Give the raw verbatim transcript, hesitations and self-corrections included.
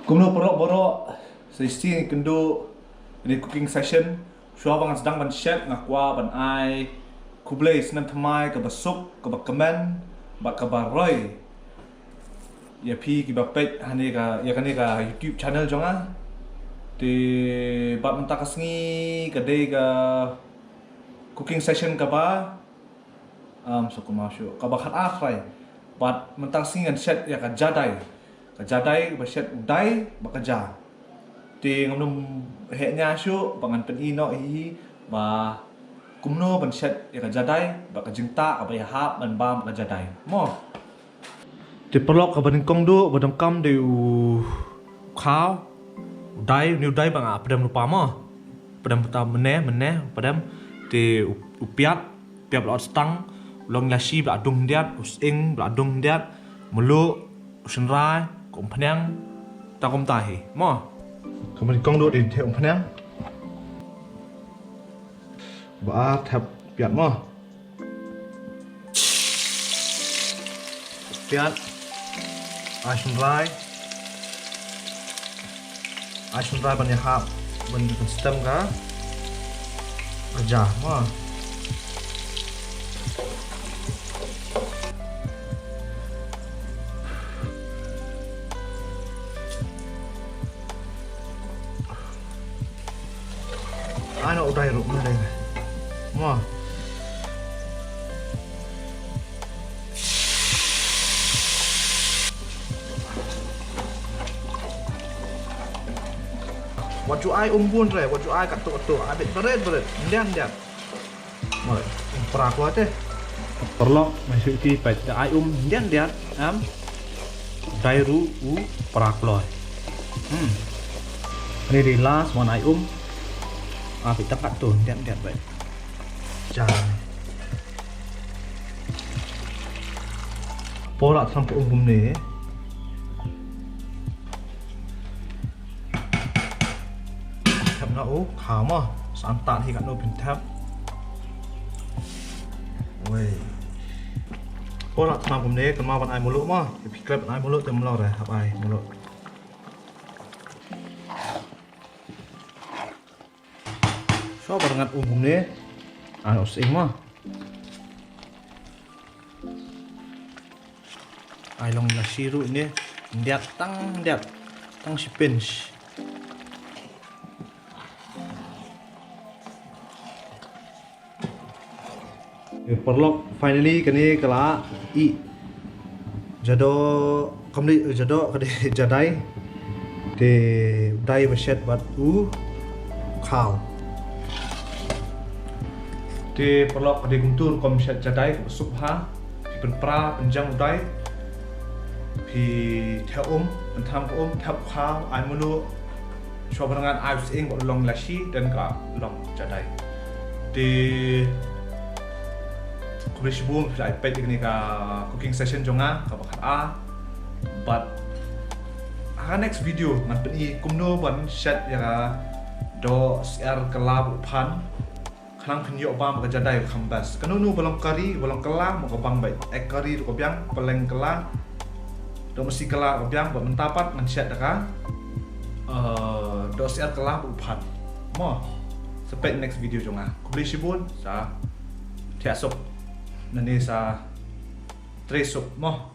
Kumno paralok baroh, sa shisien ngi kynduh ïa kane ka cooking session. Shuwa ba ngan sdang ban shet, nga kwah ban ai khublei snem thymmai kaba suk, kaba kmen bad kaba roi ïa phi kiba peit ha kane ka, ïa kane ka YouTube channel jong nga. Te bad mynta ka sngi ka dei ka cooking session kaba, um, sa kumno shuh, kaba khatar, bad mynta ka sngi ngan shet ïa ka jadai. Ka jadai kaba shet u dai bad ka ja. Te ngam nym heh nia shuh, ba ngan pyni noh hi ba kumno ban shet ïa ka jadai bad ka jingtah kaba ïahap ban bam ka jadai, mo. Te paralok, kaba nyngkong duh ba donkam dei u khaw, u dai, une u dai ba nga pyndem lypa, mo. Pyndem, mynta mynne, mynne pyndem. Te u, u piat, piat ba la ot stang, u long ïa shi ba la dung khyndiat, u sying ba la dung khyndiat, mluh, u shynrai, ka umphniang, tang kumta hi, mo. Kaba nyngkong duh dei thep umphniang. Ba ar thep piat, mo. Piat. Ai shynrai. Ai shynrai ban ïahap, ban, ban stem ka, ka ja, mo. Ai noh u dai ruh, u dai ruh, mo. Wat ju ai um bun re, wat ju ai katto katto, ai beit bret bret, khyndiat khyndiat. Mo, pra kloi te. Paralok, ma shu iti peit, da ai um khyndiat khyndiat, em. Dai ruh u pra kloi. Hmm. Kane dei last, mo, ai um. Ah, peit, tang katto, khyndiat khyndiat beit. Jan. Por la thrang ka um kumne. Thep noh u khaw, mo, sa antad hi katno phin thep. Wei. Por la thrang kumne, kynmaw ban ai mluh, mo. Phi klet ban ai mluh te mluh re, hap ai mluh. Shuwa ba rngat um kumne, ai u sying, mo. Ai long la shi ruh ne, khyndiat, tang khyndiat, tang shi pinch. Eh, paralok, finally kane ka la ih. Jadoh, kam dei, eh, jadoh, ka dei jadai. Te u dai ba shet bad u khaw. Te paralok, ka dei kumtu rukom shet jadai kaba suk bha. Phi pynpra, pynjang u dai. Phi thep um, pyntham ka um, thep khaw, ai mluh. Shuwa ba rngat ai u sying bad u long la shi, then ka long jadai. Te khublei shibun phi la ïa peit ïa kane ka cooking session jong nga kaba khatar. Bad ha ka next video ngan pyni kumno ban shet ïa ka doh syiar kylla bad u phan. Khnang phin ïoh bam ka jadai kham best. Kano kano ba long kari, ba long kylla, mo, ka bang beit. Egg curry ruh ka biang, pylleng kylla, doh masi kylla ruh ka biang, bad mynta pat ngan shet da ka, eh, doh syiar kylla bad u phan. Mo, sa peit next video jong nga. Khublei shibun, sa thiah suk. Nangne sa trei suk, mo.